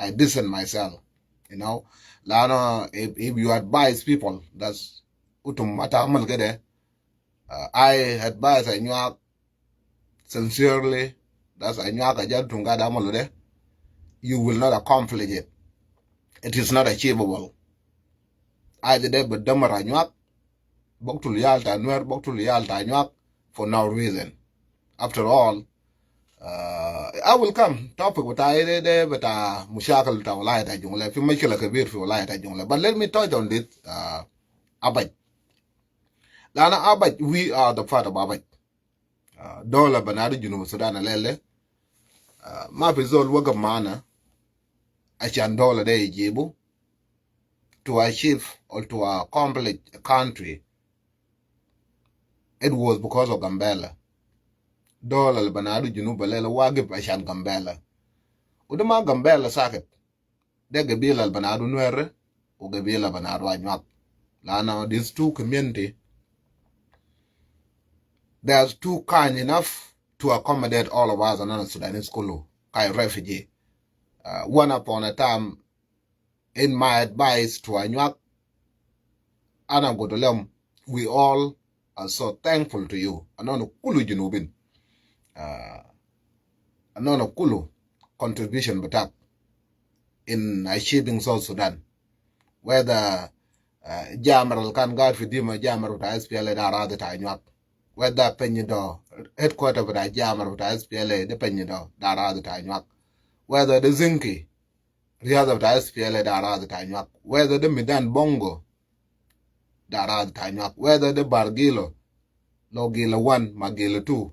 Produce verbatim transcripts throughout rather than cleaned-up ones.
I distance myself, you know. Lano, if, if you advise people, that's utum ata amal kede. Uh, I advise Anyuak sincerely, that's Anyuak ajal tung gada amal de. You will not accomplish it. It is not achievable. Aja de bedamar Anyuak, boktul yal ta Nuer, boktul yal ta Anyuak for no reason. After all, uh, I will come. Topic bita de, de bita mushakil bita wilaya ta Jonglei. Fi mushkila kebir fi wilaya ta Jonglei. But let me touch on this, uh, Abach. Lana Abach, we are the part of Abach. Uh, dola banadu Junub Sudan alele. Uh, ma fi zol wagaf maana ashan dola de yijibu. To achieve or to accomplish a country, it was because of Gambela. Dola al banadu Junub alele wagaf ashan Gambela. Uda ma Gambela sakit. De gabila al banadu Nuer, u gabila banadu Anyuak. Lana these two community, they are too kind enough to accommodate all of us, anana Sudanese kulu, kai refugee. Uh, one upon a time, in my advice to Anyuak, ana gutu lem, we all are so thankful to you. Anana kulu Junubin. Uh, anana kulu contribution bitak in achieving South Sudan. Whether, uh, jamar al kan gad fi dima, jamar bita S P L A de aradi ta Anyuak. Whether Penyudo, headquarter bita jamar bita S P L A de Penyudo, de aradi ta Anyuak. Whether de Zinki, riaza bita S P L A de aradi ta Anyuak. Whether de Midan Bongo, de aradi ta Anyuak. Whether de Bar Gilo, lo Gilo one ma Gilo two,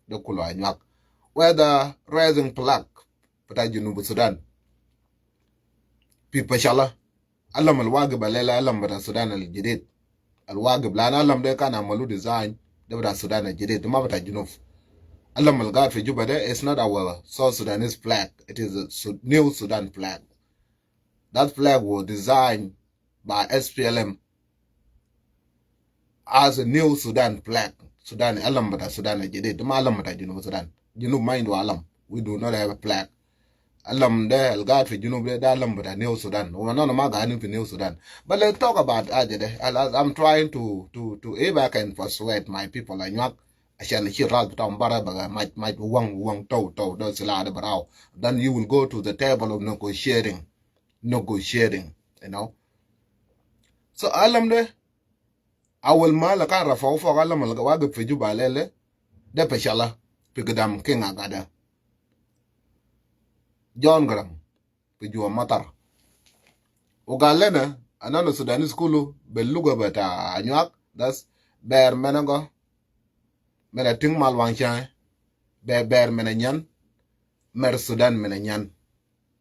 de kulu Anyuak. Whether raising flag bita Junub Sudan fi Pachala, alam al wagif alele alam bita Sudan al jadid. Al wagif, lana alam de kan amalu design de bita Sudan al jadid, ma bita Junub. Alam al gad fi Juba de is not our South Sudanese flag. It is a Su-, New Sudan flag. That flag was designed by S P L M as a New Sudan flag. Sudan, alam bita Sudan al jadid, ma alam bita Junub Sudan. Junub ma indu alam. We do not have a flag. Alam de al gad fi Junub de, de alam bita New Sudan. Wa nana ma gadin fi New Sudan. But let's talk about aja de. Al-, al-, I'm trying to, to, to, if I can persuade my people Anyuak, ashan nishil ras bitam bara, baga maj, maj, wang, wang, tow, tow, de silah de barau. Then you will go to the table of negotiating, negotiating, you know. So alam de, awal ma al kan rafau fog alam al wagif fi Juba alele, de Pachala, fi gidam King Agada, John Garang, fi Juba matar. Wa gal lena, anana Sudanese kulu, be luga bita Anyuak, das Ber Menengo, Mena Ting Mal Wang Chai, be Ber Mena Nyan, Mer Sudan Mena Nyan.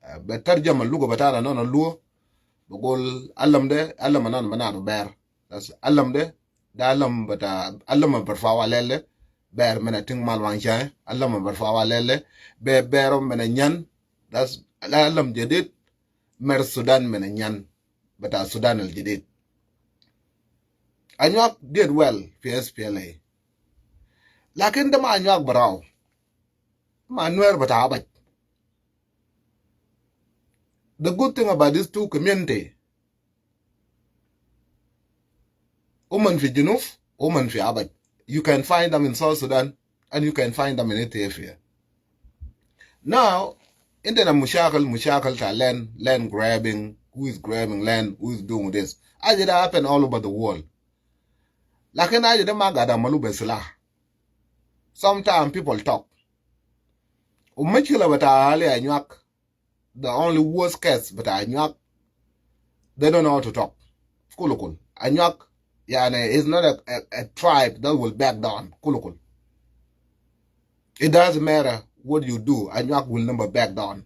Eh, be tarjama luga bitana nana Luo, bugul alam de, alam nana, nana Ber. Das alam de, de alam bita, alam barfau alele, Ber Mena Ting Mal Wang Chai, alam barfau alele, be Ber Mena Nyan, das alam jadid, Mer Sudan Mena Nyan, bita Sudan al jadid. Anyuak did well fi S P L A. Lakin de ma Anyuak barau. Ma Nuer bita Abaj. The good thing about these two community, uman fi Junub, uman fi Abaj. You can find them in South Sudan, and you can find them in Ethiopia. Now, indena mushakil, mushakil ta land, land grabbing, who is grabbing land, who is doing this. Aja de happen all over the world. Lakin aja de ma gad amalu be silah. Sometimes people talk. Wa mushkila bita ahli Anyuak, the only worst case bita Anyuak, they don't know how to talk. Kulu kulu. Anyuak, yani, is not a, a, a tribe that will back down. Kulu kulu. It doesn't matter what you do, Anyuak will never back down.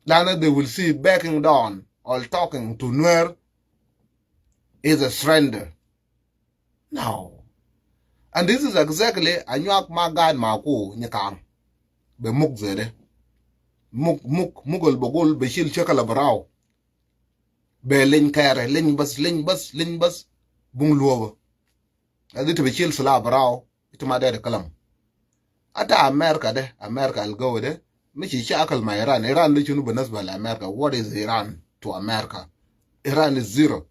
Lana they will see backing down or talking to Nuer is a surrender. No. And this is exactly Anyuak ma gad ma ku Nyakang. Be muk zede. Muk, muk, muk al bugul be shil shakal barau. Be leny kere, leny bas, leny bas, leny bas. Bung Luo ba. Adi ita be shil silah barau, ita ma dere kalam. Ata America de, America al gawa de, Mishi shakal ma Iran. Iran de shunu بالنسبة لأمريكا. What is Iran to America? Iran is zero.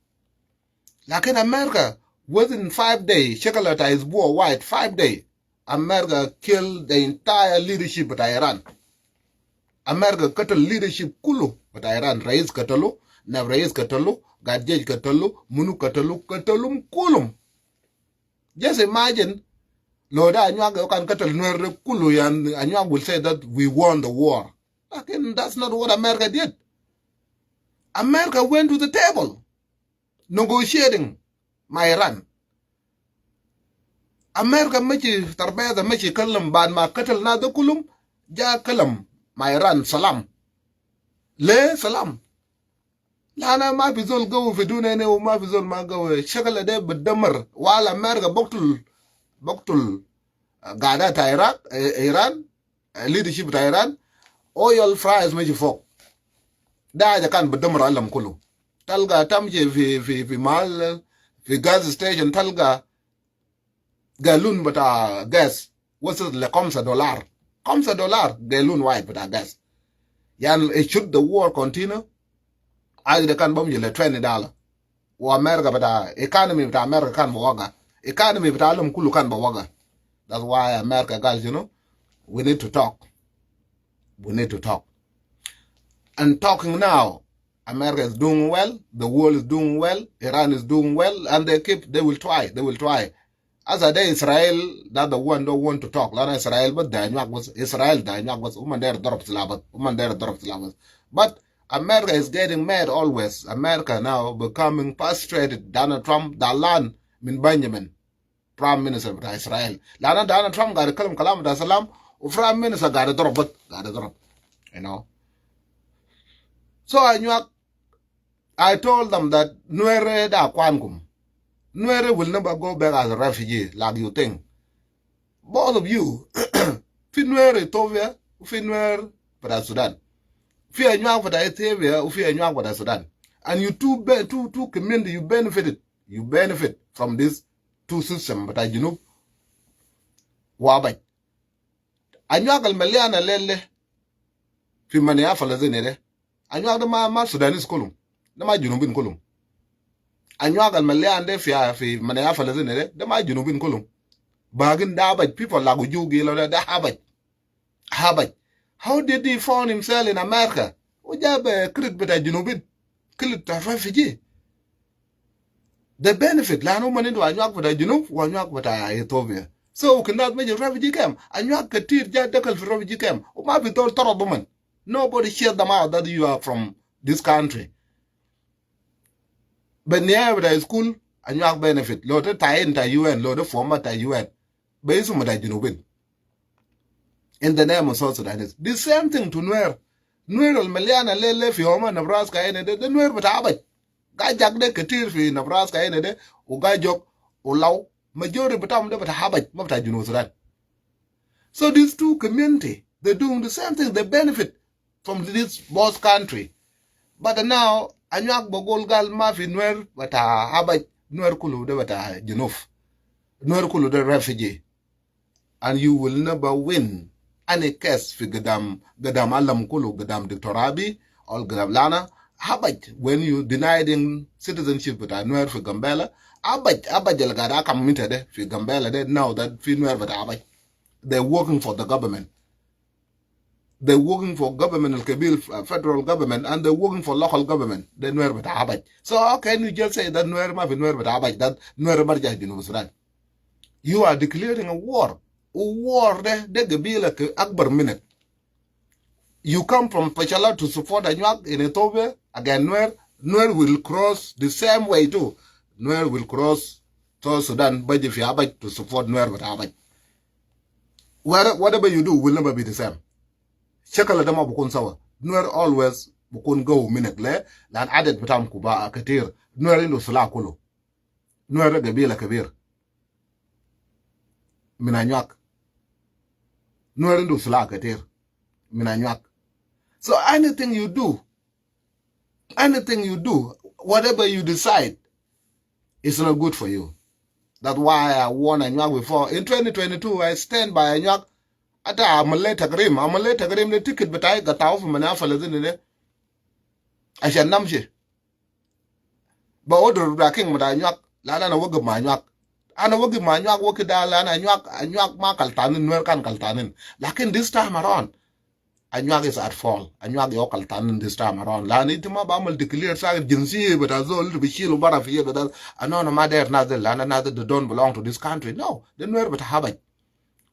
Lakin America, within five days, shakal ta Isbua wahid, five days, America kill the entire leadership بتاع Iran. America قتل leadership كلو بتاع Iran. رئيس قتلو، نائب رئيس قتلو، قائد جيش قتلو، منو قتلو، قتلهم كلهم. Just imagine, لو دا Anyuak كان قتل نوير كلو, يعني, Anyuak will say that we won the war. Lakin that's not what America did. America went to the table negotiating مع Iran. America مشي ترابيزة, مشي كلم بعد ما قتل ناس ده كلهم, جا كلم مع Iran سلام. ليه سلام؟ لأن ما في زول قوي في دنيا هنا, وما في زول ما قوي. شكل ده بتدمر. ولا America بقتل, بقتل قادة عراق, إيران, leadership بتاع إيران, oil price مشي فوق. ده حاجة كان بتدمر العالم كلو. تلقى تمشي في, في, في محل, في gas station, تلقى قالون بتاع gas وصل لخمسة دولار. خمسة دولار قالون واحد بتاع gas. يعني, should the war continue, حاجة ده كان بمشي ل twenty dollar. وأمريكا بتاع, economy بتاع أمريكا كان بوقع. Economy بتاع العالم كلو كان بوقع. That's why America قال, you know, we need to talk. We need to talk. And talking now, America is doing well, the world is doing well, Iran is doing well, and they keep, they will try, they will try. As a day, Israel, that the one don't want to talk. لأن إسرائيل بس داير Anyuak بس, إسرائيل داير Anyuak بس, هم داير ضرب سلاح بس, هم داير ضرب سلاح بس. But America is getting mad always. America now becoming frustrated. Donald Trump زعلان من Benjamin, prime minister بتاع إسرائيل. لأن Donald Trump قاعد يتكلم كلام بتاع سلام, و prime minister قاعد يضرب بس, قاعد يضرب. You know. So Anyuak, I told them that Nuer ده أخوانكم. Nuer will never go back as a refugee like you think. Both of you, في نوير إثيوبيا وفي نوير بتاع السودان. في Anyuak بتاع إثيوبيا وفي Anyuak بتاع السودان. And you two, be- two, two community, you benefited. You benefit from this two system بتاع جنوب وأباج. Anyuak المليانة ليلة في منايا فلسطين ده. Anyuak ده ما, ما سودانيز كلهم. ده ما جنوبين كلهم. Anyuak المليان ده في, في منايا فلسطين ده, ده ما جنوبين كلهم. باقين ده أباج, people like Juuk Gilo ده, ده أباج. أباج. How did he found himself in America? وجاب كريت بتاع جنوبين. كريت بتاع refugee. They benefit, لأنه هم عندهم Anyuak بتاع جنوب وأنيواك بتاع إثيوبيا. So كان الناس مشي refugee camp, Anyuak كتير جا دخل في refugee camp, وما في زول طرد ضمن. Nobody chase them out that you are from this country. بالنهاية بتاع school, Anyuak benefit. لو ده تعيين بتاع U N, لو ده former بتاع U N, باسم بتاع جنوبين. In the name of South Sudanese. The same thing to Nuer. Nuer المليانة ليلة في هوما نبراسكا هنا ده, ده نوير بتاع أباج. قاعد جاك ده كتير في نبراسكا هنا ده, وقاعد جوك, ولو majority بتاعهم ده بتاع أباج, ما بتاع جنوب السودان. So these two community, they doing the same thing, they benefit from this both country. But now, Anyuak بقول قال ما في نوير بتاع أباج, نوير كلو ده بتاع جنوب. نوير كلو ده refugee. And you will never win any case في قدام, قدام العالم كلو, قدام دكتور أبي, أو قدام لأن أباج, when you denying citizenship بتاع نوير في قمبيلا, أباج, أباج اللي قاعد أحكم إنت ده في قمبيلا ده, now that في نوير بتاع أباج. They're working for the government. They're working for government الكبير, federal government, and they're working for local government. ده نوير بتاع أباج. So how can you just say that نوير, ما في نوير بتاع أباج, that نوير برجع جنوب السودان? You are declaring a war. War ده, ده قبيلة أكبر منك. You come from Pecela to support Anyuak in Ethiopia against Nuer. Nuer will cross the same way too. Nuer will cross South Sudan, بيجي في أباج to support نوير بتاع أباج. Where, whatever you do will never be the same. شكل ده ما بكون سوا. نوير always بكون قوي منك. ليه؟ لأن عدد بتاعهم كبار كتير. نوير عنده سلاح كلو. نوير ده قبيلة كبير من أنيواك. نوير عنده سلاح كتير من أنيواك. So anything you do, anything you do, whatever you decide, it's not good for you. That's why I warn Anyuak before. In twenty twenty-two, I stand by Anyuak. Ata amal le takrim, amal le takrim de ticket bita i gatau fi manafa ladin de. Ashan namshi. Ba order bita king bita Anyuak, lana ana wagif ma Anyuak. Ana wagif ma Anyuak, wagif da lana Anyuak, Anyuak ma kaltanin, Nuer kan kaltanin. Lakin this time around, Anyuak is at fault. Anyuak yo kaltanin this time around. Lana ita ma ba amal declare sa jinsiya bita zol, ita bishilu bara fi yad bita. Ana, ana ma der nas de, lana nas de don't belong to this country. No, de Nuer bita Abaj.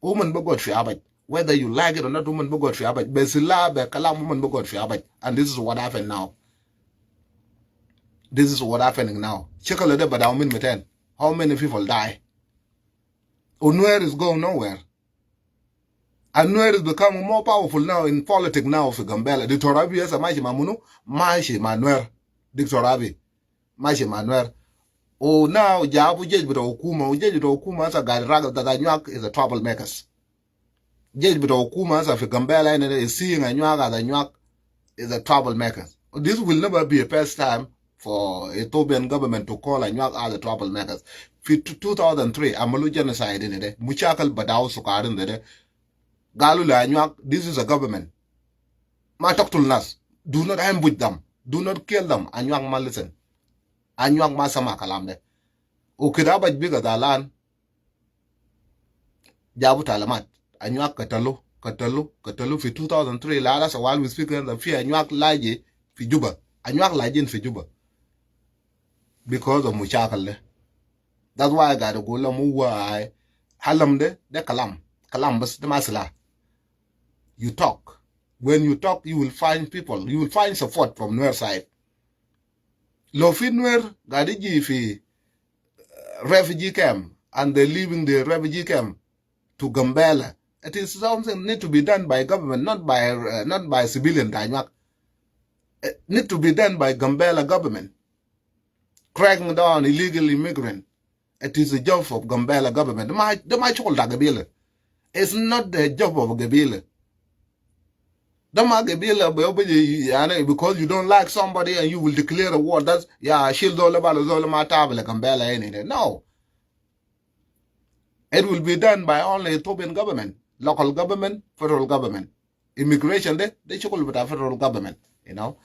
Uman bigod fi Abaj. Whether you like it or not, uman bigod fi Abaj. Be sila, be kalam, uman bigod fi Abaj. And this is what happened now. This is what happening now. Shakal de bada umin meten. How many people die? Nuer is going nowhere. And Nuer is becoming more powerful now in politics now fi Gambela. Doctor Abiy yasa mashi ma munu, mashi ma Nuer. Doctor Abiy. Mashi ma Nuer. U now jabu jesh bita hukuma, u jesh bita hukuma sa gari raga that Anyuak is a troublemakers. Jesh bita hukuma sa fi Gambela ina is seeing Anyuak as Anyuak is a troublemakers. This will never be a first time for Ethiopian government to call Anyuak as a troublemakers. Fi two thousand three, amalu genocide ina de. Mushakil badaw sukarin de. Galu le Anyuak, this is a government. Ma taktul nas. Do not ambush them. Do not kill them. Anyuak ma listen. Anyuak ma sama kalam de. U kida Abaj biga zalan. Jabu talimat. Anyuak katalu, katalu, katalu fi two thousand three. Lala sa while we speak, fi Anyuak laji fi Juba. Anyuak lajin fi Juba. Because of mushakil de. That's why I gotta go lam uwa ai. Halam de, de kalam. Kalam bas, de ma sila. You talk. When you talk, you will find people. You will find support from Nuer side. Lo fi Nuer gadi ji fi refugee camp and they're leaving the refugee camp to Gambela. It is something need to be done by government, not by, uh, not by civilian ta Anyuak. It need to be done by Gambela government. Cracking down illegal immigrant. It is a job of Gambela government. De ma, de ma shugul ta gabila. It's not the job of gabila. De ma gabila, be, be, yani, because you don't like somebody and you will declare a war. That's, ya, shil zol bala, zol ma tabi le Gambela ina de. No. It will be done by only Ethiopian government, local government, federal government. Immigration de, de shugul bita federal government, you know.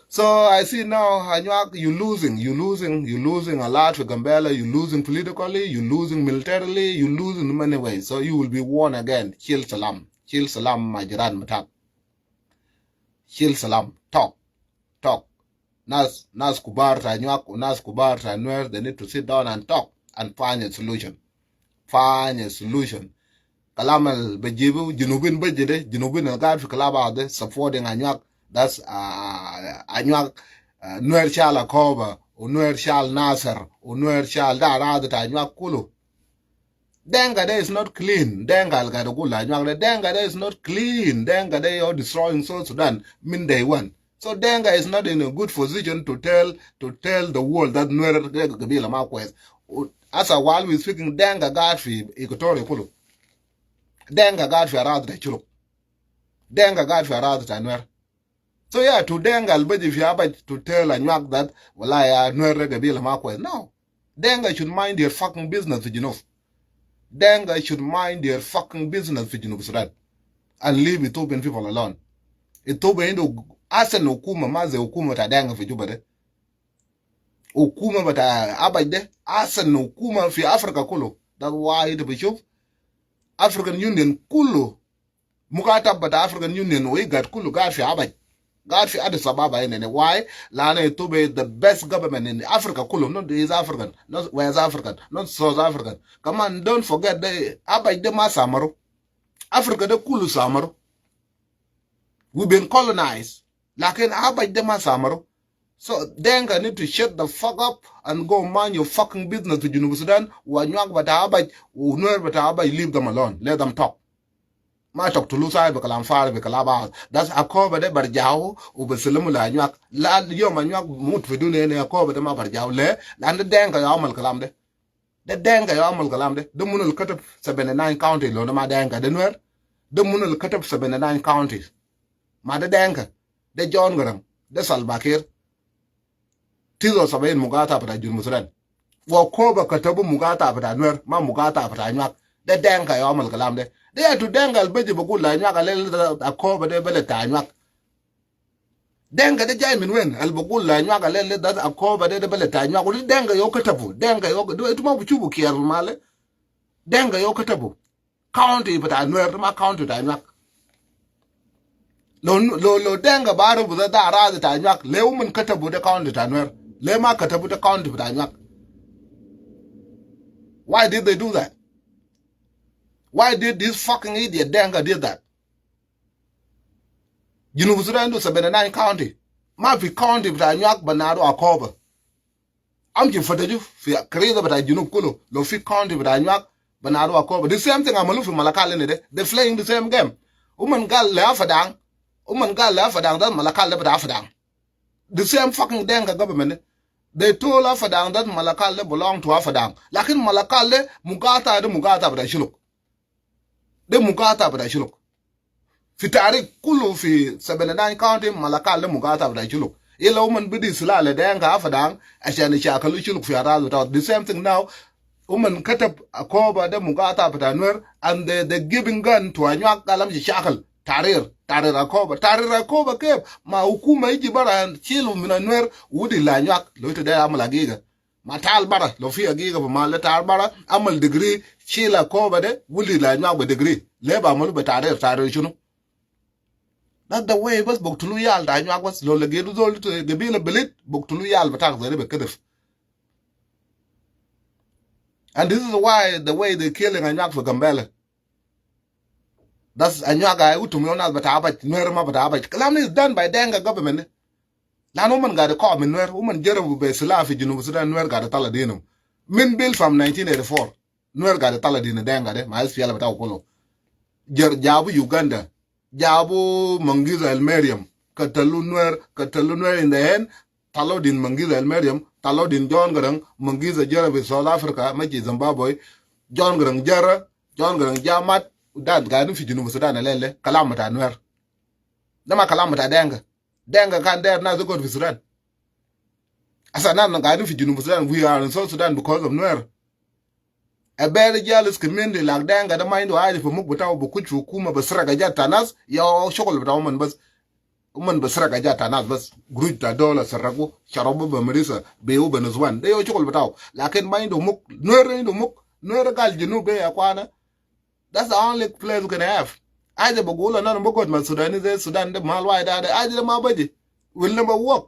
So I see now, Anyuak, you losing, you losing, you losing a lot fi Gambela, you losing politically, you losing militarily, you losing in many ways. So you will be warned again. Shil salam, shil salam ma jiran bitak. Shil salam, talk, talk. Nas, nas kubar ta Anyuak, u nas kubar ta Nuer, they need to sit down and talk and find a solution. Find a solution. Kalam al bejibu, Junubin beji de, Junubin al gad fi clubhouse de, supporting Anyuak. That's, uh, Anyuak, uh, Nuer shal Akoba, u Nuer shal Nasir, u Nuer shal da aradi ta Anyuak kulu. Denka de is not clean. Denka al gad gul Anyuak de. Denka de is not clean. Denka de you're destroying South Sudan min day one. So Denka is not in a good position to tell, to tell the world that Nuer de gabila ma kwes. U, asa while we speaking, Denka gad fi Equatoria kulu. Denka gad fi aradi ta Shuluk. Denka gad fi aradi ta Nuer. So yeah, to Denka al beji fi Abaj to tell Anyuak that, wala ya Nuer de gabila ma kwes. No. Denka should mind their fucking business fi Junub. Denka should mind their fucking business fi Junub Sudan. And leave Ethiopian people alone. Ethiopia indu asan hukuma ma ze hukuma ta Denka fi Juba de. Hukuma bita Abaj de, asan hukuma fi Africa kulu. That's why ita bishuf African Union kulu. Mukatab bita African Union u IGAD kulu gad fi Abaj. Gad fi Addis Ababa ina de. Why? Lana Ethiopia is the best government in Africa kulu. Not East African, not West African, not South African. Kaman don't forget de, Abaj de ma samaru. Africa de kulu samaru. We've been colonized. Lakin Abaj de ma samaru. So Denka need to shut the fuck up and go mind your fucking business fi Junub Sudan. Wa Anyuak bita Abaj, u Nuer bita Abaj, leave them alone. Let them talk. Ma taktulu sahib bi kalam farig bi kalam. That's Akoba de barjau u bislimu le Anyuak. La yom Anyuak mut fi dunia ini Akoba de ma barjau le. Lanu Denka ya amal kalam de. De Denka ya amal kalam de. De munu al katib seventy nine county lo de ma Denka? De Nuer? De munu al katib seventy nine counties? Ma de Denka. De John Garang. De Salva Kiir. Tisa wa sabin mugata bita Junub Sudan. Wa Akoba katabu mugata bita Nuer, ma mugata bita Anyuak. De Denka ya amal kalam de. De ya tu Denga al beji bugul la Anyuak alele da Akoba de bele ta Anyuak. Denga de jai min wen al bugul la Anyuak alele da Akoba de bele ta Anyuak. Wala Denga yo katabu. Denga yo, de, itu ma buchubu kiar male. Denga yo katabu. County bita Nuer, ma county bita Anyuak. Lo, lo, lo Denga barubu da, da aradi bita Anyuak. Le uman katabu de county bita Nuer. Le ma katabu de county bita Anyuak. Why did they do that? Why did this fucking idiot Denga did that? Junub Sudan indu seventy nine county. Ma fi county bita Anyuak banado Akoba. Amshi fataju fi karita bita Junub kulu. Lo fi county bita Anyuak banado Akoba. The same thing amalu fi Malakal ini de. They playing the same game. Uman gal le Apadang. Uman gal le Apadang da Malakal de bita Apadang. The same fucking Denga government de. They told Apadang that Malakal de belong to Apadang. Lakin Malakal de mugata de mugata bita Shuluk. De mugata bita Shuluk. Fi tarik kulu fi seventy nine county Malakal de mugata bita Shuluk. Ila uman bidi sila le Denga Apadang ashan ishakalu Shuluk fi araz bitao. The same thing now. Uman katab Akoba de mugata bita Nuer and they, they giving gun to Anyuak gal amshi shakal. Tahrir, Tahrir Akoba. Tahrir Akoba kef? Ma hukuma iji bara shilu min Nuer wudi la Anyuak. Lo ita de amal agiga. Ma tal bara, lo fi agiga fi mal de tal bara, amal degree, shila Akoba de, wuldi la Anyuak be degree. Le ba amalu be tahrir, tahrir shunu? That's the way, bas buktulu yal ta Anyuak bas, lo legitu zol gabila belit, buktulu yal bitak zari be kedef. And this is why the way they killing Anyuak fi Gambela. That's Anyuak ai utum yo nas bita Abaj, Nuer ma bita Abaj. Kalam is done by Denga government. Lanu uman gade kom min Nuer, uman jarabu be sila fi Junub Sudan, Nuer gade tala dinum. Min bil from nineteen eighty-four, Nuer gade tala dina Denga de, ma S P L A bitao kulu. Jar-, jabu Uganda, jabu Mengistu Haile Mariam, katalu Nuer, katalu Nuer in the end, talo din Mengistu Haile Mariam, talo din John Garang, Mengistu jara fi South Africa, mashi Zimbabwe, John Garang jara, John Garang ja mat, u da gaidin fi Junub Sudan alele, kalam bita Nuer. De ma kalam bita Denga. Denga kan der nas de gud fi Sudan. Asa nas na gaidin fi Junub Sudan, we are in South Sudan because of Nuer. A very jealous community like Denga de ma indu haja fi muk bitao, bi kush fi hukuma bi saraga jat ta nas, ya shugul bitao uman bas. Uman bi saraga jat ta nas bas. Gurush ta dola saragu, sharabu be marisa, beu be nuswan. De yo shugul bitao. Lakin ma indu muk, Nuer indu muk, Nuer gal Junub de ya akwana. That's the only place we can have. Haja bi gulu na bi gud ma Sudanese, Sudan de mal wai da de. Haja de ma baji. Will never work.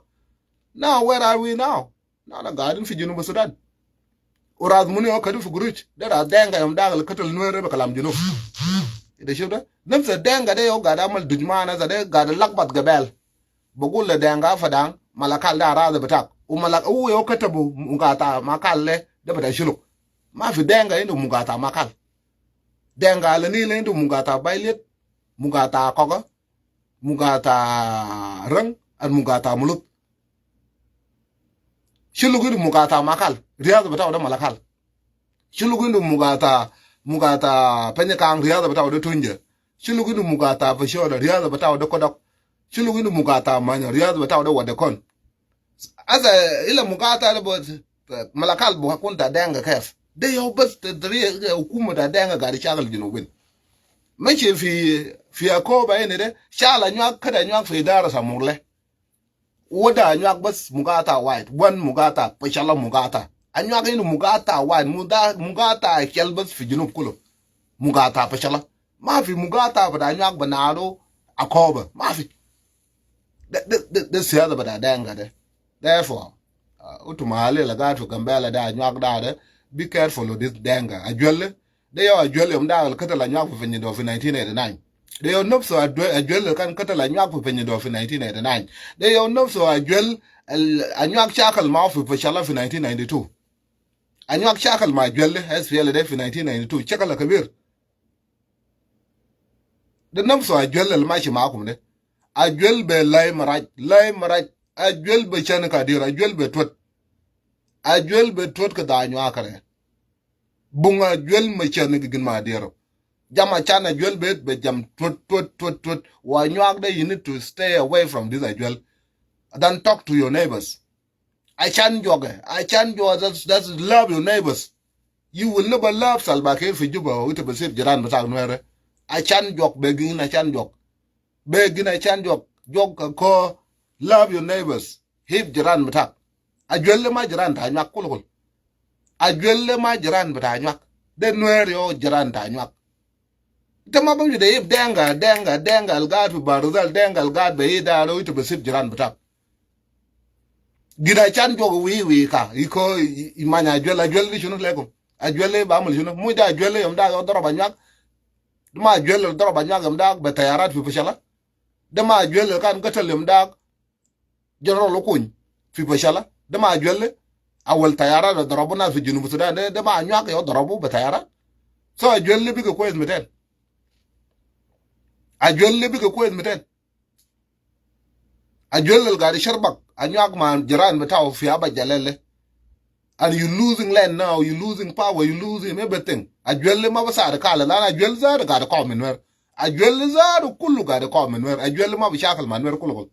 Now, where are we now? Nahna gaidin fi Junub Sudan. U ras munu yo kadu fi gurush. De ras Denga yom da al katal Nuer be kalam Junub. Ita shuf de? Nafsa Denga de yo gade amal dujmana za de gade lakbat gabel. Bi gul le Denga Apadang, Malakal de aradi bitak. U Malak-, u yo katabu mugata Makal le, de bita Shuluk. Ma fi Denga indu mugata Makal. Denga al Nil indu mugata Bailit, mugata Koga, mugata Rang, and mugata Mulut. Shuluk indu mugata Makal, riasa bitao de Malakal. Shuluk indu mugata, mugata Penyakang, riasa bitao de Tunja. Shuluk indu mugata Fashoda, riasa bitao de Kodok. Shuluk indu mugata Manya, riasa bitao de Wadekon. Asa ila mugata de bas, Malakal bi hakun ta Denga kef? De yo bas ta, ta ri-, hukuma ta Denga gade shakal Junubin. Mashi fi, fi Akoba ini de, shala Anyuak, kede Anyuak fi idara sa Murle. Wada Anyuak bas mugata wahid, one mugata, fashala mugata. Anyuak indu mugata wahid, muda-, mugata khalis bas fi Junub kulu. Mugata fashala. Ma fi mugata bita Anyuak banado Akoba. Ma fi. De, de, de, de siyasa bita Denga de. Therefore, uh, utum ahali al gaid fi Gambela de, Anyuak de, de, be careful of this Denga. Ajwel de, de yo Ajwel yom da al katal Anyuak fi Penyudo fi nineteen eighty-nine. De yo nafsu Ajwel, Ajwel al kan katal Anyuak fi Penyudo fi nineteen eighty-nine. De yo nafsu Ajwel al Anyuak shakal mau fi Fashala fi nineteen ninety-two. Anyuak shakal ma Ajwel de, S P L A de fi nineteen ninety-two. Shakal kabir. De nafsu Ajwel al mashi makum de. Ajwel be lai maraj, lai maraj. Ajwel be shan kadir, Ajwel be twet. Ajwel be twet kede Anyuak kede. Bung Ajwel ma shan gigin ma dero. Jam ashan Ajwel be, be jam twet, twet, twet, twet. Wa Anyuak de, you need to stay away from this Ajwel. Then talk to your neighbors. Ashan joge, ashan joge, that's, that's love your neighbors. You will never love Salva Kiir fi Juba, wa ita bi sib jiran bitak Nuer. Achan juak, be gin achan juak. Be gin achan juak. Juak ka ko, love your neighbors. Hib jiran bitak. Ajuel ma jiran ta Anyuak kulukul. Ajuel ma jiran bita Anyuak. De Nuer yo jiran ta Anyuak. Ita ma bamshu de hib Denga, Denga, Denga al gaid fi Bahr el Ghazal, Denga al gaid be ida lo ita be sib jiran bitak. Gin achan juak wi wi ka. Iko i, i manya Ajuel, Ajuel di shunu lekum. Ajuel ba amul shunu. Mu da Ajuel yom da yo darab Anyuak. De ma Ajuel darab Anyuak yom da be tayarat fi Fashala. De ma Ajuel kan gatal yom da General Okuny fi Fashala. De ma Ajuel awal tayarat darabu nas fi Junub Sudan. De, de ma Anyuak yo darabu be tayarat. So Ajuel biga kwes miten. Ajuel biga kwes miten. Ajuel al gaid sharbak Anyuak ma jiran bitau fi Aba Jalel. And you losing land now, you losing power, you losing everything. Ajuel ma basar kala, lana Ajuel zatu gaid ko min Nuer. Ajuel zatu kullu gaid ko min Nuer. Ajuel ma bishakal ma Nuer kulukul.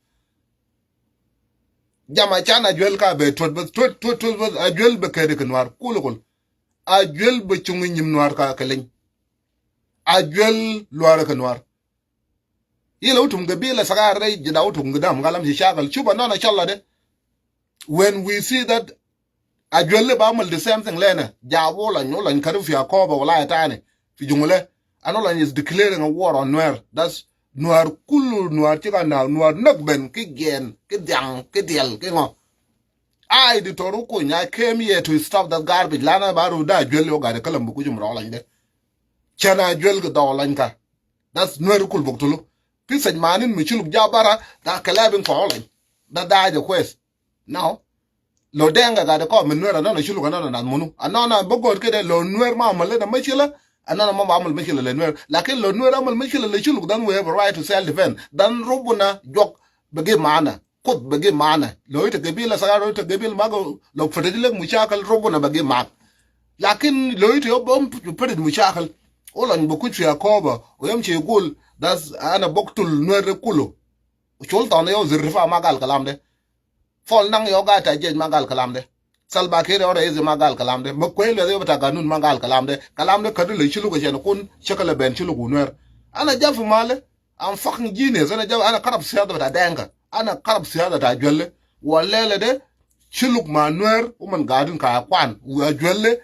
Jama chan Ajuel ka be twet bas, twet, twet, twet bas, Ajuel be kede ke Nuer kulukul. Ajuel be chungi nyim Nuer ka keleng. Ajuel luar ke Nuer. Yala utum gabila sagar rei jida utum gidam galam shi shakal. Shuba nona shalla de. When we see that Ajuel ba amul the same thing lena. Jabu lan, lan karu fi Akoba wala tani. Fi Jonglei. Ano lan is declaring a war on Nuer. That's Nuer kullu, Nuer chika na, Nuer nakben, ki gen, ki diang, ki diel, ki ngo. I, Doctor Okuny, I came here to stop that garbage. Lana baru da Ajuel yo gaid kalam bu kujum ro lan de. Chana Ajuel ga do lan ka. That's Nuer kul buktulu. Fi sej manin mi Shuluk ja bara, da kelebin ko lan. Da da ja kwes. Now, lo Denga gaid ko min Nuer, anona Shuluk, anona nas munu. Anona bogor kede lo Nuer ma amul lena mashkila, anona ma amul mashkila le Nuer. Lakin lo Nuer amul mashkila le Shuluk, then we have a right to self defense. Then Rabbuna juak bagi mana. Kut bagi mana. Lo ita gabila sagar, lo ita gabila mago, lo fadid lek mushakal, Rabbuna bagi mak. Lakin lo ita yo bom fadid mushakal. Olan bukuj fi Akoba, u yamshi gul, das ana buktul Nuer kulu. Shulta ana yo zirrifa ma gal kalam de. Paul Nang yo gaid ta jesh ma gal kalam de. Salva Kiir yo rais ma gal kalam de. Makuei Lueth yo bita ganun ma gal kalam de. Kalam de kadu le Shuluk ashan kun shakala ben Shuluk u Nuer. Ana ja fi male. I'm fucking genius. Ana ja, ana karab siyasa bita Denga. Ana karab siyasa ta Ajuel. Walele de Shuluk ma Nuer, uman gaidin ka akwan. U Ajuel.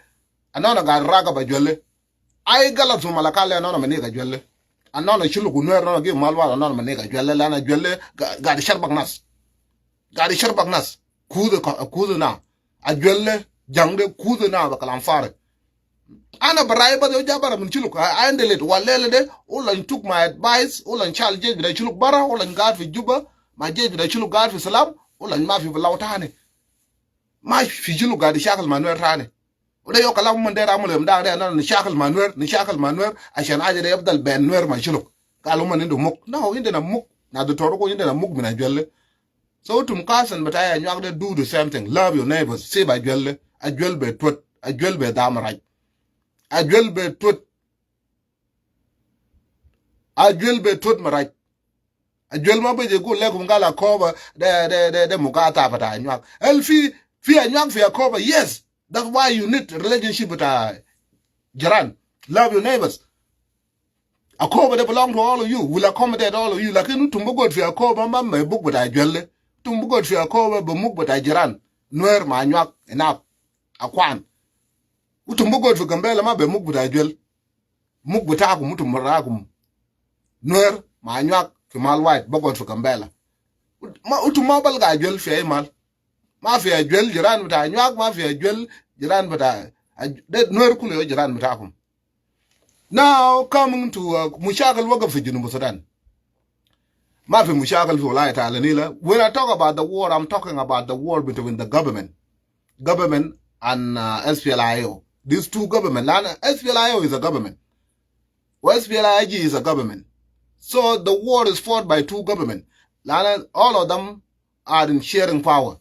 Anona gaid ragab Ajuel. Ai galat fi Malakal, anona ma nig Ajuel. Anona Shuluk u Nuer, anona gi mal wal, anona ma nig Ajuel, lana Ajuel ga-, gaid sharbak nas. Gaid sharbak nas. Kudu ka, kudu na. Ajuel, jang de kudu na ba kalam farik. Ana barai ba de ja bara min Shuluk. I, I handle it. Walele de, ulan took my advice, ulan shal jesh bita Shuluk bara, ulan gaid fi Juba, ma jesh bita Shuluk gaid fi salam, ulan ma fi balau tani. Ma fi Shuluk gaid shakal ma Nuer tani. Wada yo kalam uman der amul yom da, de anona nishakal ma Nuer, nishakal ma Nuer, ashan aja de yafdal ben Nuer ma Shuluk. Galu uman indu muk. No, indena muk. Na Doctor Okuny indena muk min Ajuel. So utum kasan bita Anyuak de do the same thing. Love your neighbors. Sib Ajuel. Ajuel be twet. Ajuel be dam raj. Ajuel be twet. Ajuel be twet ma raj. Ajuel ma beje gul lekum gal Akoba de, de, de, de mukata bita Anyuak. Hal fi, fi Anyuak fi Akoba, yes. That's why you need relationship bita jiran. Love your neighbors. Akoba de belong to all of you. Will accommodate all of you. Lakin utum bugud fi Akoba ma, ma buk bita Ajuel. Utum bugud fi Akoba be muk bita jiran. Nuer ma Anyuak, enough. Akwan. Utum bugud fi Gambela ma be muk bita Ajuel. Muk bitakum, utum barakum. Nuer ma Anyuak fi mal wahid, bugud fi Gambela. Ut-, ma, utum ma balga Ajuel fi ai mal. Ma fi Ajuel jiran bita Anyuak, ma fi Ajuel jiran bita Aj-, de Nuer kulu yo jiran bitakum. Now, coming to, uh, mushakil wagif fi Junub Sudan. Ma fi mushakil fi wilaya ta Nila. When I talk about the war, I'm talking about the war between the government. Government and, uh, S P L A I O. These two government. Lana S P L A I O is a government. Or S P L I G is a government. So the war is fought by two government. Lana all of them are in sharing power.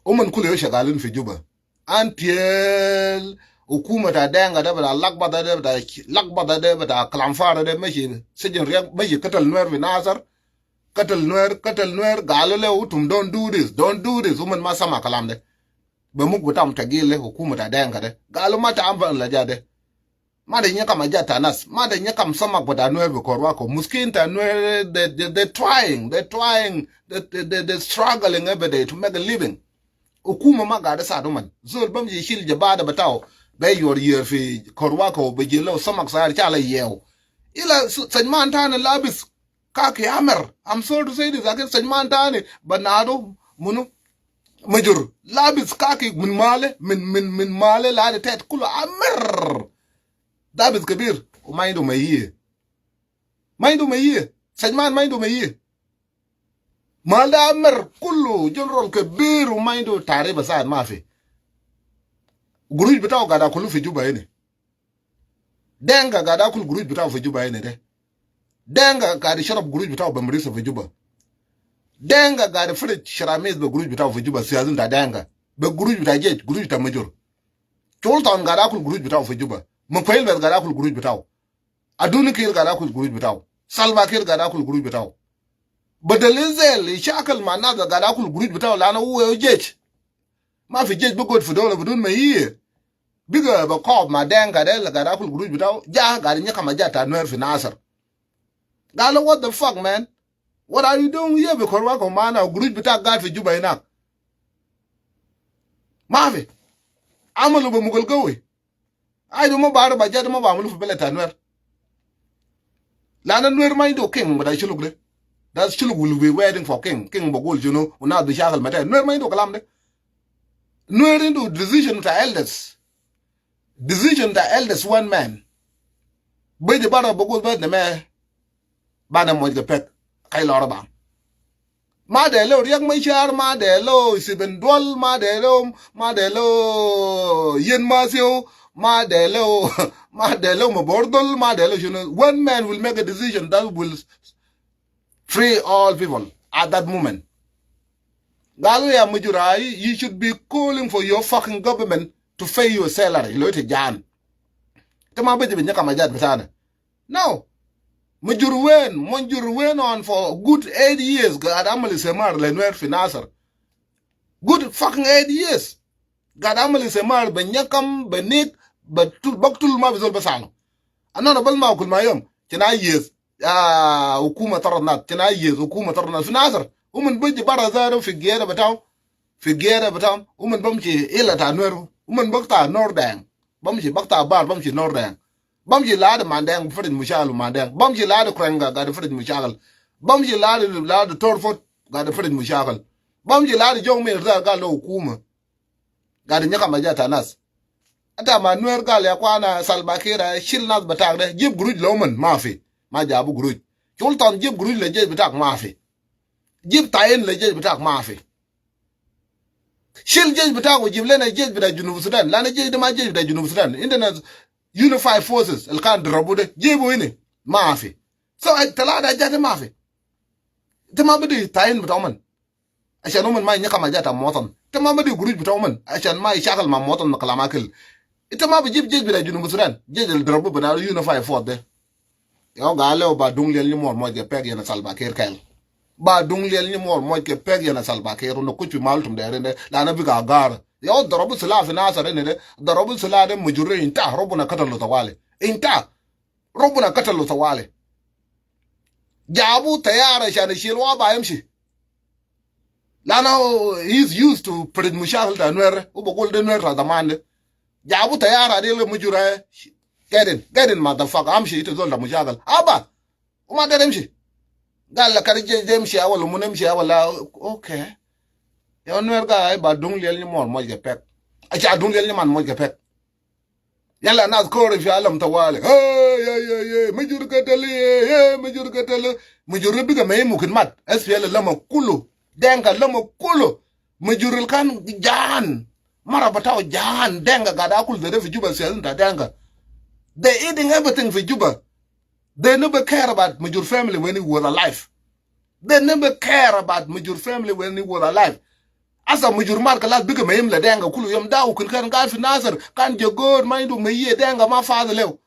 Uman kulu yo shagalin fi Juba. Until hukuma ta Denga de bita lagbada de bita, lagbada de bita kalam farik de mashi sijin Riek, mashi katal Nuer fi Nasir. Katal Nuer, katal Nuer, galu le utum, don't do this, don't do this. Uman ma sama kalam de. Be muk bitam tagil le hukuma ta Denga de. Galu ma ta amal haja de. Ma de nyakam ajat ta nas. Ma de nyakam samak bita Nuer fi Korwako. Miskin ta Nuer, they, they, they're trying, they're trying, they, they, they, they're struggling every day to make a living. Hukuma ma gaid saidu uman. Zol bimshi shil jabada bitau, be yor yer fi Korwako, be jibu lahu samak sair shala yew. Ila s-, sejman tani labis kaki ahmer. I'm sorry to say this, lakin sejman tani, Bernardo, munu, Majur, labis kaki min male, min, min, min male, ladi tet kulu ahmer. Dabis kebir, u ma indu mayiye. Ma indu mayiye. Sejman ma indu mayiye. Mal de ahmer kulu, general kebir, u ma indu tariba said mafi. Gurush bitau gaid akulu fi Juba hina. Denga gaid akul gurush bitau fi Juba hina de. Denga gaid sharab gurush bitau be marisa fi Juba. Denga gaid frij sharamis be gurush bitau fi Juba, siyasin ta Denga. Be gurush bita jesh, gurush bita Majur. Sultan gaid akul gurush bitau fi Juba. Makuei Bas gaid akul gurush bitau. Aduni Kiir gaid akul gurush bitau. Salva Kiir gaid akul gurush bitau. Badal izel ishakal ma nas gaid akul gurush bitau, lana uwe jesh. Mafi jesh bi gud fi dola bidun mayiye. Biga be kob ma Denga de la gaid akul gurush bitau. Ja gaid nyakam ajat ta Nuer fi Nasir. Galu, what the fuck, man? What are you doing here? Bi Korwako ma ana gurush bitak gaid fi Juba hinak. Mafi. Amalu be mugul gawi. Ai de ma baruf ajat de ma bamulu fi beled ta Nuer. Lana Nuer ma indu king bita shuluk de. That shuluk will be waiting for king. King bigul shunu, u nas bi shakal mete. Nuer ma indu kalam de. Nuer indu decision ta elders. Decision ta elders one man. Beji bara bigul bas de me. Bana moj ga pek. Kai lora ba. Ma de lo Riek Machar, ma de lo Stephen Dual, ma de lo, ma de lo Yen Matthew, ma de lo, ma de lo Mabor Dol, ma de lo shunu. One man will make a decision that will free all people at that moment. Galu ya Majur, you should be calling for your fucking government to pay your salary. Lo ita jan. Ita ma beji bi nyakam ajat bitana. No. Majur wen, Majur went on for good eight years, gaid amal istimrar le Nuer fi Nasir. Good fucking eight years. Gaid amal istimrar be nyakam, be nik, be tul, bak tul ma bi zol bi salu. Ana na bal ma kul ma yom, kena yes. Ya hukuma tarat nas, kena yes, hukuma tarat nas fi Nasir. Uman beji bara zatu fi gera bitau. Fi gera bitau, uman bamshi ila ta Nuer, uman bakta Nordeng. Bamshi bakta bar, bamshi Nordeng. Bamshi ladi Mandeng, bi frij mushakil Mandeng. Bamshi ladi Krenga, gaid frij mushakil. Bamshi ladi, ladi Torfot, gaid frij mushakil. Bamshi ladi Jong Mir da gaid lo hukuma. Gaid nyakam ajat ta nas. Ita ma Nuer gal ya kwana Salva Kiir shil nas bitak de, jib gurush le uman, mafi. Ma jabu gurush. Sultan jib gurush le jesh bitak, mafi. Jib tayin le jesh bitak, mafi. Shil jesh bitak u jib lena jesh bita Junub Sudan. Lana jesh de ma jesh bita Junub Sudan. Indena unified forces, al kan darabu de. Jibu hini. Mafi. So, ai talata ajat de mafi. Ita ma bidi tayin bita uman. Ashan uman ma nyakam ajat ta muwatan. Ita ma bidi gurush bita uman. Ashan ma ishakal ma muwatan ma kalam akil. Ita ma bijib jesh bita Junub Sudan. Jesh al darabu bina unified force de. Yo galu ba dung liel ni mor moj ke pek yana Salva Kiir kel. Ba dung liel ni mor moj ke pek yana Salva Kiir. Unu kuch fi mal tum derin de. Lana biga gar. Yo darabu sila fi Nasir ini de. Darabu sila de Majur inta. Rabbuna katalu tawali. Inta. Rabbuna katalu tawali. Jabu tayara shan ishil wa ba yamshi. Lana he's used to frij mushakil ta Nuer. Hu bigul de Nuer ta zaman de. Jabu tayara de le Majur. Get in, get in, motherfucker. Amshi, ita zol ta mushakil. Aba. Uma der yamshi. Gal la kari jesh de yamshi awal, uman yamshi awal. Okay. Yo Nuer gal, ai ba dung liel ni mor moj ke pek. Asha dung liel ni man moj ke pek. Yala nas kore fi alam tawali. Hey, hey, hey, hey, Majur katalu, hey, hey, Majur katalu. Majur biga ma mukin mat. S P L A lama kulu. Denga lama kulu. Majur al kan jan. Mara bitau jan. Denga gaid akul zede fi Juba siyasin ta Denga. They eating everything fi Juba. They never care about Majur family when he was alive. They never care about Majur family when he was alive. Asa Majur mat kalas biga ma yim le Denga kulu yom. Da ukun kan gaid fi Nasir, kan jogor ma indu mayiye, Denga ma fadi lew.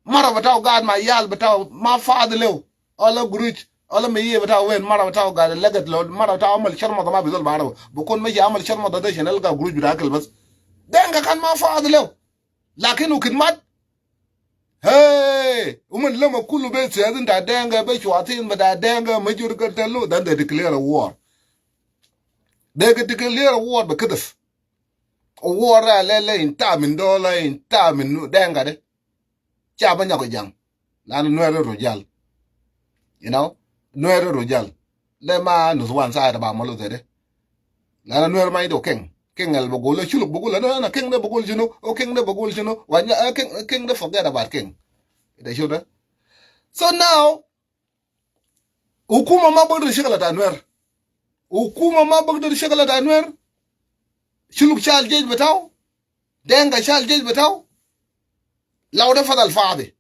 Mara bitau gaid ma yal bitau ma fadi lew. Wala gurush, wala mayiye bitau wen, mara bitau gaid legat lo, mara bitau amal sharmada ma bi zol bi arafu. Bikun mashi amal sharmada de shan yalga gurush bita akil bas. Denga kan ma fadi lew. Lakin ukun mat, Hey, uman lama kulu be siyasin ta Dinka, be shuatin bita Dinka, majur katalu, then they declare a war. They declare a war bikidif. A war a lele inta min dola, inta min Dinka de. Cha ba nyako jang. Lanu Nuer rujal. You know? Nuer rujal. Le ma nus wan sa da ba malu de. Lanu Nuer ma indo king. King el bugul, Shuluk bugul, no, no, king de bugul shunu, o king de bugul shunu. Wanya, eh, king, king de forget about king. Ita shuda. So now, hukuma ma bugdir shakal ta Nuer. Hukuma ma bugdir shakal ta Nuer. Shuluk shal jesh bitau. Dinka shal jesh bitau. Lau de fadal fadi.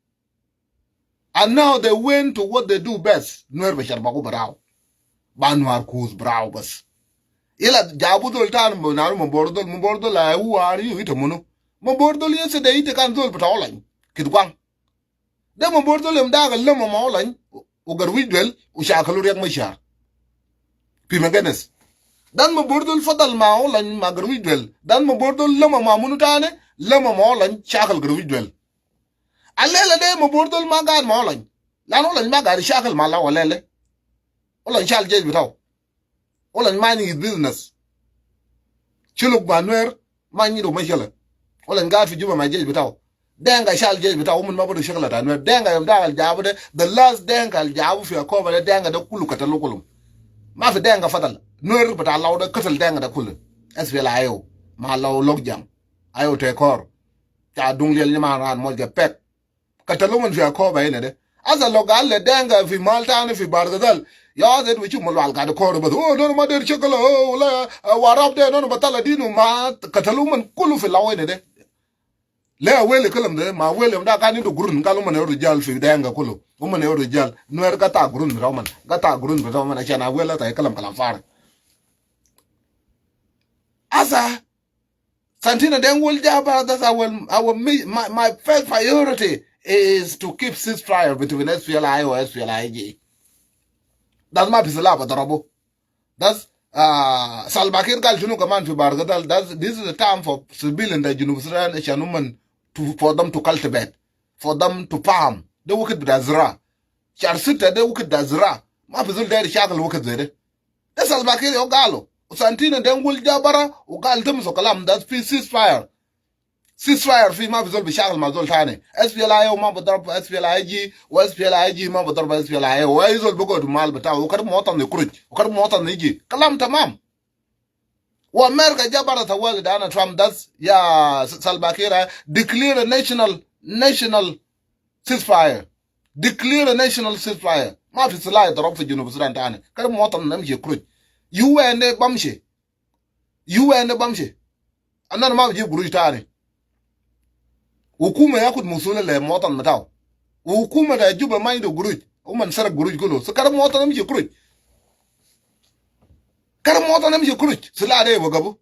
And now they went to what they do best. Nuer be sharbagu barau. Ba Nuer kus barau bas. Ila jabu dol tan mo naru Mabor Dol, Mabor Dol, ah, who are you? Ita munu? Mabor Dol yesterday ita kan zol bita Olany. Kitgwang. De Mabor Dol yom dagal lama ma Olany, u Garwij Dwel, u shakalu Riek Machar. Pi Magenes. Dan Mabor Dol fadal ma Olany ma Garwij Dwel. Dan Mabor Dol lama ma munu tane, lama ma Olany, shakal Garwij Dwel. Alela de Mabor Dol ma gad ma Olany. Lanu Olany ma gad shakal ma Lau alela. Olany shal jesh bitau. Olany minding his business. Shuluk ma Nuer, ma nyidu ma shala. Olany gad fi Juba ma jesh bitau. Dinka shal jesh bitau, uman ma bugdir shakal ta Nuer. Dinka yom dagal jabu de, the last Dinka al jabu fi Akoba de, Dinka de kulu katalu kulum. Ma fi Dinka fadal. Nuer bita Lau de katal Dinka de kulu. S P L A I O. Ma Lau Lokjang. Ayo Tekor. Cha Dung Liel Nyamaran Moj Gepek. Katalu uman fi Akoba ina de. Asa lo gal le Dinka fi mal tani fi Bahr el Ghazal. Ya Zed, bichuf Malual gad kor bas. Oh, nono ma der shakal, oh, la, ah, Warap de, nono batala dinu ma, katalu uman kulu fi Lau ina de. Le Awele kalam de, ma Awele yom da kan indu gurun, gal uman ya rujal fi Dinka kulu. Uman ya rujal. Nuer gata gurun bita uman. Gata gurun bita uman, ashan Awele ta kalam kalam farig. Asa, Santina Deng Wul Jabara, that's our, our mi-, my, my first priority is to keep ceasefire between S P L A I O, S P L A I G. That's ma fi silah badarabu. That's, uh, Salva Kiir gal shunu kaman fi Bahr el Ghazal. That's, this is the time for civilian ta Junub Sudan, ashan uman to, for them to cultivate, for them to farm. De wakit bita zira. Shar sitta de wakit bita zira. Ma fi zol dair shakal wakit zede. De Salva Kiir yau galu. U Santina Deng Wul Jabara, u gal de muso kalam, that's peace ceasefire. Ceasefire fi, ma fi zol bishakal ma zol tani. S P L A I O ma badarab S P L A I G, wa S P L A I G ma badarab S P L A I O. Wa ayi zol bigod mal bitau, u karib muwatin yikruj, u karib muwatin yiji. Kalam tamam. Wa America ja bara tawali, Donald Trump, that's, ya S-, Salva Kiir, ah, declare a national, national ceasefire. Declare a national ceasefire. Ma fi silah darab fi Junub Sudan tani. Karib muwatin yimshi yikruj. U N de bamshi. U N de bamshi. Anina ma bijib guruj tani. Hukuma yakud musuliya le muwatin bitau. Hukuma ta Juba ma indu guruj. Uman sarak guruj kulu. So karib muwatin yimshi yikruj. Karib muwatin yimshi yikruj. Silah de wagabu.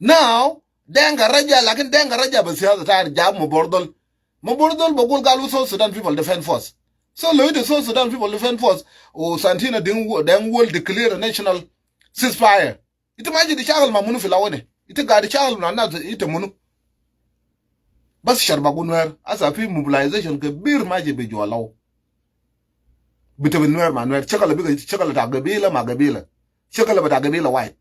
Now, Dinka raja, lakin Dinka raja bi siyasa tani, jab Mabor Dol. Mabor Dol bigul gal hu South Sudan People Defense Force. So lo ita South Sudan People Defense Force, u Santina Deng Wu-, Deng Wul declare a national ceasefire. Ita ma jai tishakal ma munu fi Lau ina? Ita gaid tishakal ma nas ita munu? Bas sharbagu Nuer. Asa fi mobilization kebir mashi be jua Lau. Bita Nuer ma Nuer. Shakal biga shakal ta gabila ma gabila. Shakal bita gabila wahid.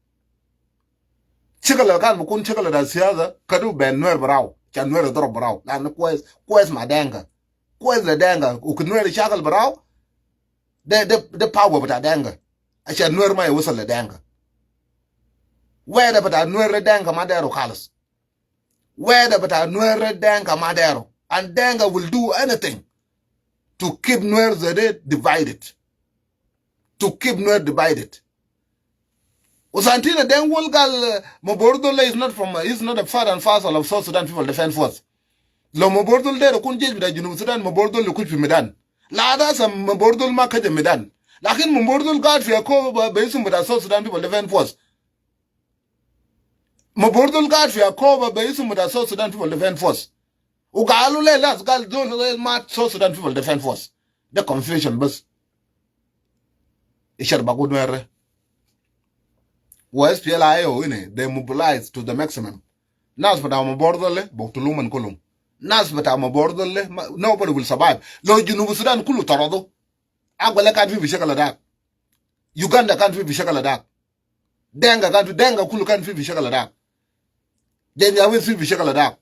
Shakal kan bikun shakal ta siyasa, kede ben Nuer barau. Shan Nuer darab barau. Lanu kwes, kwes ma Dinka. Kwes le Dinka. U ke Nuer shakal barau. De, de, de power bita Dinka. Ashan Nuer ma yawusal le Dinka. Wahda bita Nuer le Dinka ma deru khalis. Wahda bita Nuer le Dinka ma deru. And Dinka will do anything to keep Nuer zede divided. To keep Nuer divided. U Santina Deng Wul gal, uh, Mabor Dol is not from, uh, is not a part and parcel of South Sudan People Defense Force. Lo Mabor Dol deru kun jesh bita Junub Sudan, Mabor Dol yikuj fi midan. La da sa Mabor Dol ma kaje midan. Lakin Mabor Dol gaid fi Akoba be, be isum bita South Sudan People Defense Force. Mabor Dol gaid fi Akoba be isum bita South Sudan People Defense Force. U galu le nas gal zol ma South Sudan People Defense Force. De confusion bas. Ishar bagu Nuer. Wa S P L A I O ina, they mobilize to the maximum. Nas bita Mabor Dol le, baktulu uman kulum. Nas bita Mobor Dol de, ma, nobody will survive. Lo Junub Sudan kulu taradu. Agwelek kan fi bi shakal dak. Uganda kan fi bi shakal dak. Denga kan fi, Denga kulu kan fi bi shakal dak. Janjaweed fi bi shakal dak.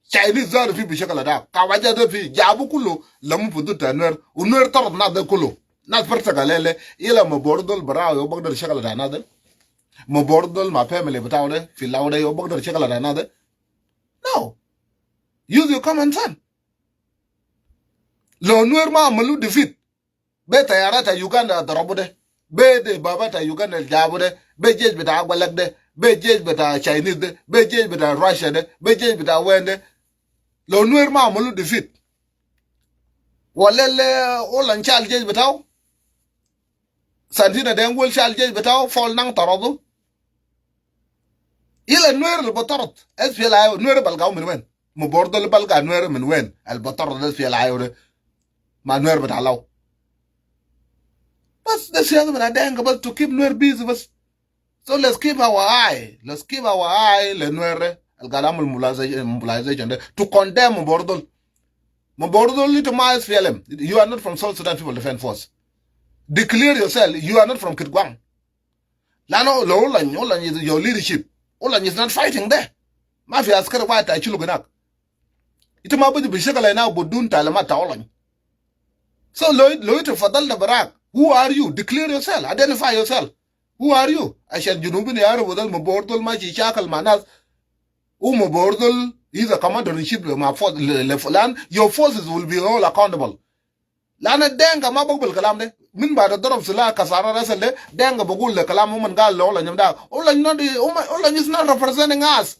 Chinese zatu fi bi shakal dak. Kawaja de fi, jabu kulu, lamu fi dud ta Nuer. U Nuer tarad nas de kulu. Nas farsa galele, ila Mobor Dol barau ya bagdar shakal ta nas de. Mobor Dol ma family bitau de, fi Lau de ya bagdar shakal ta nas de. No. Use your common sense. Lo Nuer ma amalu defeat, be tayara ta Uganda darabu de, be de baba ta Uganda jabu de, be jesh bita Agwelek de, be jesh bita Chinese de, be jesh bita Russia de, be jesh bita wen de. Lo Nuer ma amalu defeat, wala le Olanyo shal jesh bitau. Santina Deng Wol shal jesh bitau, Paul Nang taradu. Ila Nuer al batarad, S P L A I O, Nuer balgau min wen? Mobor Dol balga Nuer min wen? Al batarad S P L A I O de. Ma Nuer bita Lau. Bas, de siyasa bita Denga bas to keep Nuer busy bas. So let's keep our eye. Let's keep our eye le Nuer al gaid amul mobiliza-, mobilization de to condemn Mobor Dol. Mobor Dol, ita ma S P L M. You are not from South Sudan People Defense Force. Declare yourself. You are not from Kitgwang. Lano lo Olanyo, Olanyo is your leadership. Olanyo is not fighting there. Ma fi askari wahid ta shilu ginak. Ita ma biji bi shakal ina budun talimat ta Olanyo. So lo, lo ita fadal da barak. Who are you? Declare yourself. Identify yourself. Who are you? Ashan Junubin yarafu dal Mobor Dol ma shi shakal ma nas. U Mobor Dol is a commander in chief ma force le, le, le, lan your forces will be all accountable. Lana Denga ma bigul kalam de. Min bada darab silah kasara ras de, Denga bigul le kalam uman gal lo Olanyo da. Olanyo not, Olanyo is not representing us.